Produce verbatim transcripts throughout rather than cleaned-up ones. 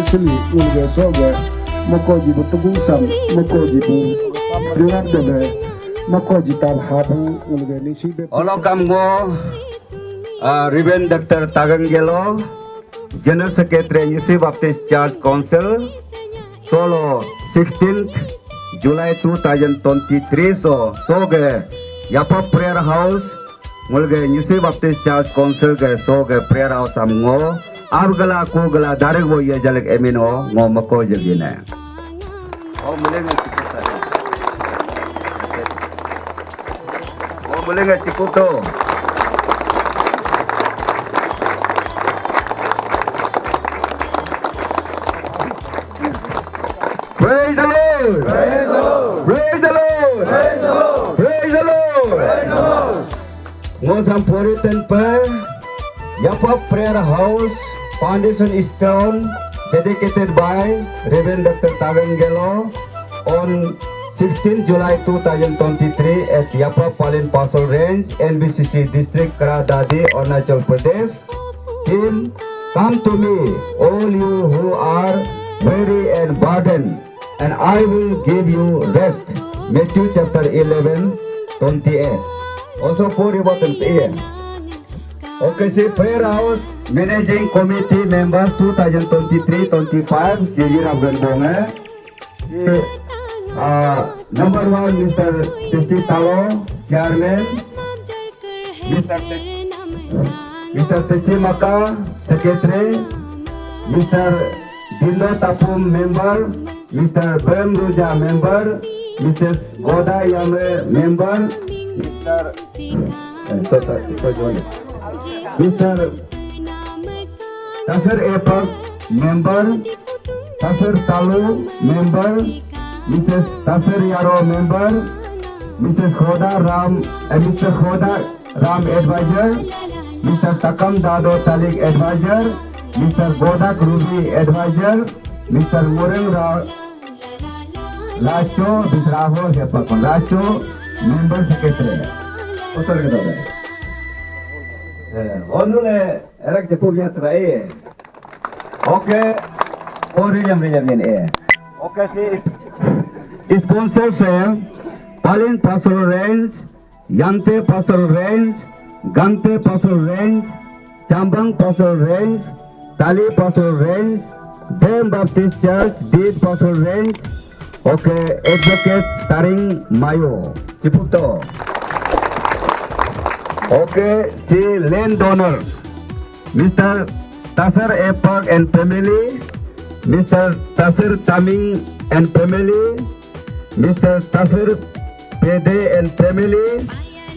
Sili ngulge soge moko jibu tugung sam moko jibu riwak debe moko jitab habu ngulge nisi be. Olo kam ngo, ah, Reverend Doctor Tagang Gelo, General Secretary, Nyishi Baptist Church Council, solo sixteenth July two thousand twenty-three so, soge Yapa Prayer House, ngulge Nyishi Baptist Church Council ge soge prayer house am ngo, ab gala ku gala darig wo ye jalik emin o ngo mako jil jine. Oh, mulai ngai chikup to. Oh, mulai ngai chikup to. Praise the Lord. Praise the Lord. Praise the Lord. Praise the Lord. Praise the Lord. Ngosam poritan pa Yapa Prayer House foundation stone dedicated by Reverend Doctor Tagan Gelo on sixteenth July two thousand twenty-three at Yapa Palin Pastoral Range, N B C C District, Kra Daadi, Arunachal Pradesh. Theme, come to me, all you who are weary and burdened, and I will give you rest. Matthew chapter eleven, twenty-eight. Also, for important prayer. Okay, si Prayer House Managing Committee member two thousand twenty-three twenty-five, si Yirap Ganbong, eh. Si, ah, number one, Mister Techi Talo, Chairman. Mister Te-, Mister Techi Maka, Secretary. Mister Dindo Tapum, member. Mister Bem Ruja, member. Missus Goda Yame, member. Mister, eh, so, so, so, Mister Tasir Epak, member. Tasir Talu, member. Missus Tasir Yaro, member. Missus Khoda Ram, eh, Mister Khoda Ram, advisor. Mister Takam Dado Talik, advisor. Mister Godak Ruby, advisor. Mister Mureng Ra-, Lacho, Mister Aho Sepakon Lacho, member secretary. Usul kita deh. Eh, onule erak cepu biar cerai. Okay. Oh, rijam, rijam, rijam, eh. Okay, si sponsor saya, Palin Pastoral Range, Yante Pastoral Range, Gante Pastoral Range, Chambang Pastoral Range, Tali Pastoral Range, Dem Baptist Church, Deed Pastoral Range, okay, Advocate Taring Mayo, Chiputo. Okay, si land donors, Mister Tasar A Park and family, Mister Tasar Taming and family, Mister Tasar Pede and family,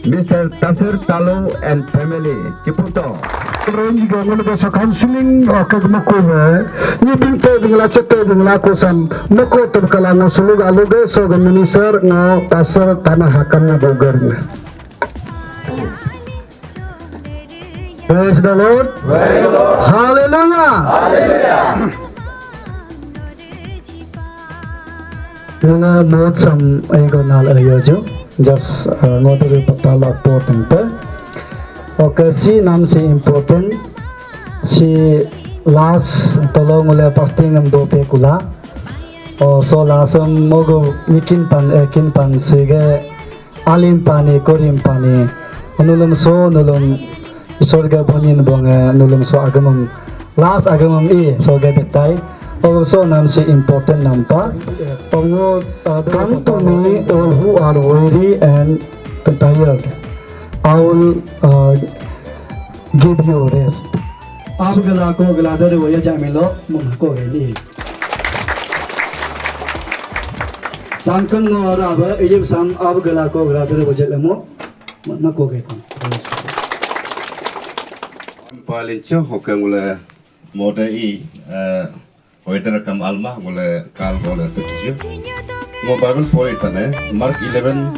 Mister Tasar Talu and family. Chiputo. Range ga ngulu ga sa counseling, oh, kag mako be. Ni bing te bing la chete bing la ko san mako tab kala ngo sulu ga alu ga so ga minister ngo Tasar Tanah Hakan na bogar ni. Praise the Lord. Praise the Lord. Hallelujah. Hallelujah. Nuna mot sam ego nal ayo jo. Just, uh, ngotori patala po tente. Okay, si nam si important. Si last tolong ule fasting am dope kula. Oh, so last am mogo nikin pan, eh, kin pan sige. Alim pani, korim pani, nulum so, nulum sorga bunyin bonge, nulum so agamum, last agamum i, sorga betai, also nam si important nampa. Ongo, uh, come to me, all who are weary and tired, I will, uh, give you rest. Ab gala ko gala dare wo ya jamilo, mun ko gani. Sangkang ngo ra ba, iyim sam ab gala ko gala dare wo jel mo, ma, ma ko ge kon. Palincho, hoke ngule mode i, eh, hoidara kam alma, ngule kal gole tukju. Ngo Bible pori tane, Mark eleven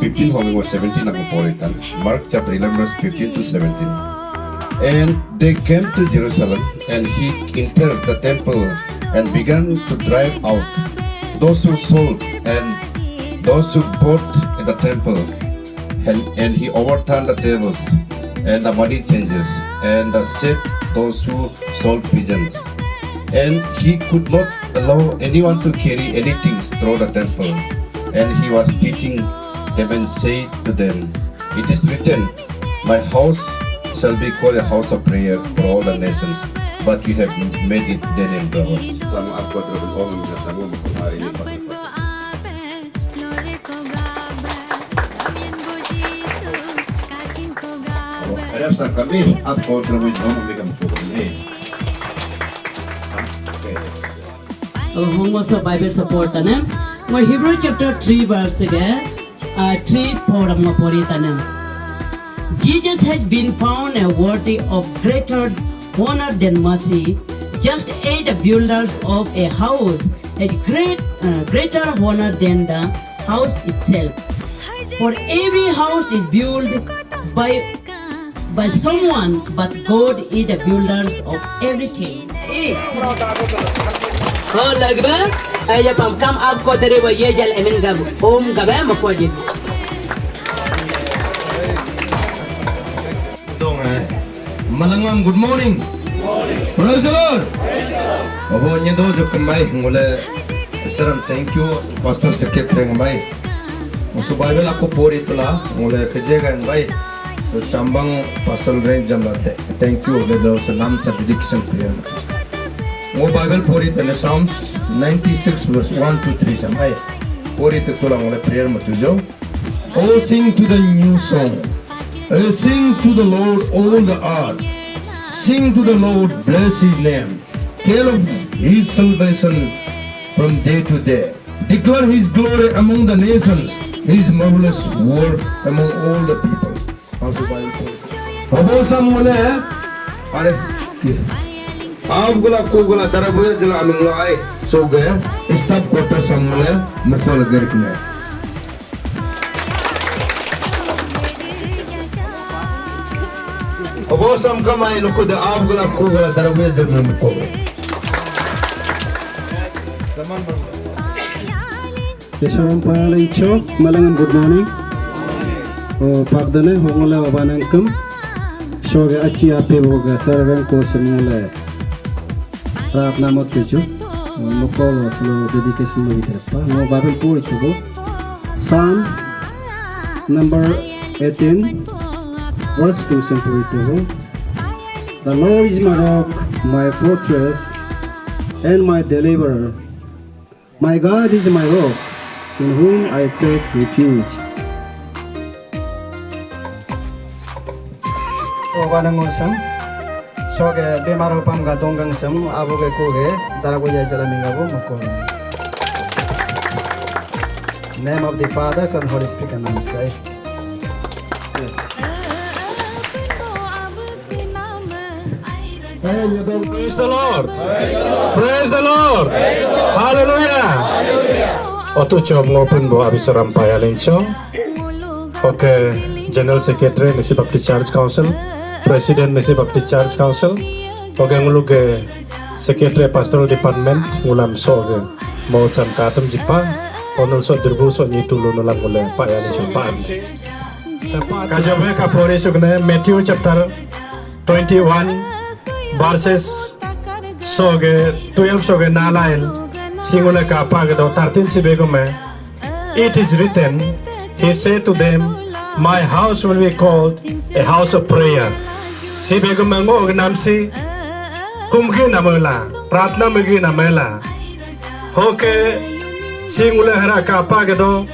fifteen hong ngo seventeen ang pori tan. Mark chapter eleven verse fifteen to seventeen. And they came to Jerusalem, and he entered the temple and began to drive out those who sold and those who bought in the temple. And, and he overturned the tables and the money changers and the set those who sold pigeons. And he could not allow anyone to carry anything through the temple. And he was teaching them and said to them, "It is written, 'My house shall be called a house of prayer for all the nations,' but you have made it den of robbers." Sama aku terus om sama kemarin. Arab sa kami, ab contribution home mi kam pukul ni. Okay. Homework sa Bible support tane. Mo Hebrew chapter three verse ga, ah, three four mo pori tane. Jesus has been found a worthy of greater honor than mercy, just as the builders of a house has great, uh, greater honor than the house itself. For every house is built by, by someone, but God is the builder of everything. Eh. Oh, lagba, eh, ya pam kam ab ko dere wa ye jal emin gab, om gabe mo ko jin. Dong, eh. Malangam, good morning. Praise the Lord. Abo nyedo jo kemai ngule seram thank you, Pastor Secretary ngamai. Musu Bible aku pori tula ngule kejega ngamai. To chambang Pastor Ren jamla te-, thank you le do salam sa dedication prayer. Ngo Bible pori tene Psalms ninety-six verse one to three samai. Pori te tula ngule prayer matujo. Oh, sing to the new song. Oh, sing to the Lord, all the earth. Sing to the Lord, bless his name. Tell of his salvation from day to day. Declare his glory among the nations, his marvelous work among all the peoples. Hobo sam mule, are, ki. Ab gula ku gula darabu ya jela aming lo ai. So ge, staff quarter sam mule, mukol gerik ne. Hobo sam kamai luku de ab gula ku gula darabu ya jela mukol. Yeshua paling cho, malangan good morning. Oh, pagdane, hongole wabanangkum. Shoge achi ape boga, sarang ko semule. Pratna mot kecho. Mukol slow dedication mo itepa. Mo Bible po ito bo. Psalm number eighteen, verse two simple ito bo. The Lord is my rock, my fortress, and my deliverer. My God is my rock, in whom I take refuge. Oba nang ngosam, soge bemar upam ga donggang sem, abu ge ku ge, darabu ya jala mingabu mukol. Name of the Father, Son, Holy Spirit, and Holy Spirit. Praise the Lord. Praise the Lord. Hallelujah. Otu chom ngopun bo abisaram paya lincho. Okay, General Secretary Nyishi Baptist Church Council, President Nyishi Baptist Church Council. Okay, ngulu ke Secretary Pastoral Department ngulam so ke mau cham katam jipa. Onul so durbu so nyi tulu nulam ngule paya lincho pa. Kajabe ka pori sukne Matthew chapter twenty-one verses soge twelve soge nalail singule ka pagdo thirteen si begume. It is written, he said to them, my house will be called a house of prayer. Si begume ngo gnam si kumgi namela, pratna megi namela. Hoke singule hara ka pagdo.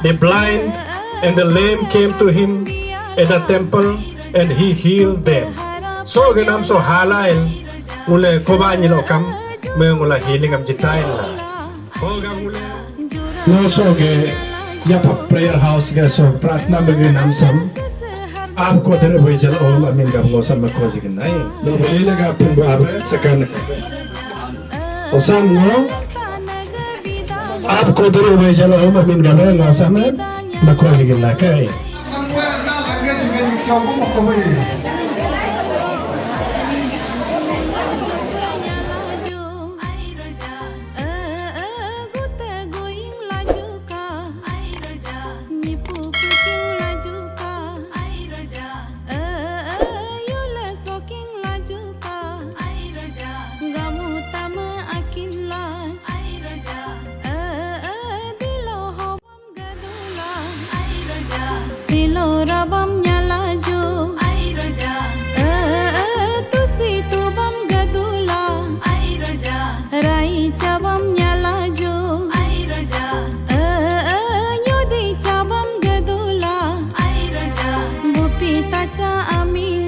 The blind and the lame came to him at the temple, and he healed them. So ganam so halail ngule koba nyilo kam me ngula healing am jitain la. Ho gam ngule. No so ge yapa prayer house ge so pratna me ge nam sam. Aap ko dere bhai jal om amin gam ngo sam me ko jigin nai. No bhai le ga pun ba be sekan. Osam ngo. Aap ko dere bhai jal om amin gam ngo sam me ko jigin nai kai. Rabam nyalaju. Ai roja. Eh, eh, tusi tubam gadula. Ai roja. Rai chabam nyalaju. Ai roja. Eh, eh, nyudi chabam gadula. Ai roja. Bupi tacha ami